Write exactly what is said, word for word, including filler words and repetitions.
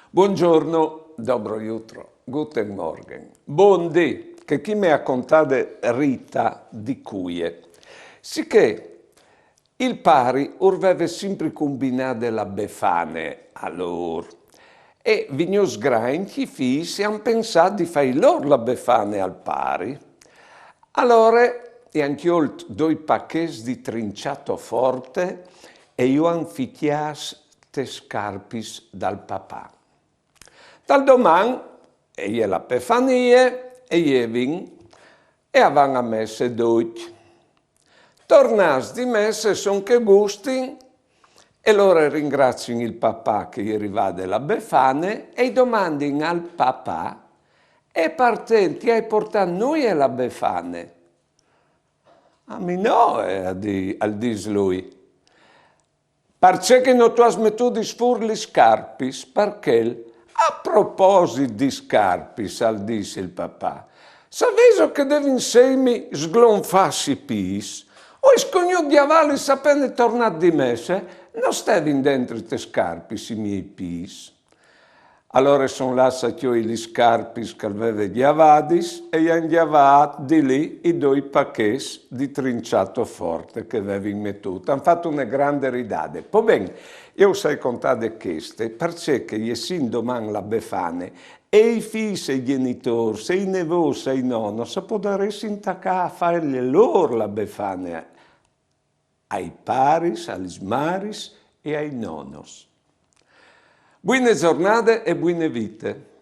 Buongiorno, dobro jutro, guten Morgen. Bundì, che chi me à contade Rita di Cuie. Sichè il pari ur veve simpri cumbinade la befane a lôr. E vignûts grancj, i fîs i àn pensât di fâi lôr la befane al pari. Alore i àn cjolt doi pachets di trinciato forte e ju àn ficjâts tes scarpis dal papà. Dal doman e je la Pefanie e jevin e a van a messe ducj. Tornâts di messe son che gustin e lôr a ringraziin il papà che e je rivade la befane e i domandin al papà: «E parcè, ti ai portât nuie la befane?» «A mi no», e a di-, al dîs lui. «Parcè che no tu âs metudis fûr lis scarpis, par chel.» «A proposit di scarpis», al dîs il papà, «savêso che devin seimi sglonfâts i pîts? O ai scognût gjavâlis a pene tornât di messe, no stevin dentri tes scarpis i miei pîts.» Alore a son lâts a cjoli lis scarpis che al veve gjavadis e i àn gjavât di li i doi pachets di trinciato forte che a vevin metût. A àn fat une grande ridade. Po ben, jo us ai contade cheste, parcè che jessin doman la befane, e i fîs e i gjenitôrs, e i nevôts e i nonos, a podaressin tacâ a fâle lôr la befane ai paris, a lis maris e ai nonos. Buine zornade e buine vite.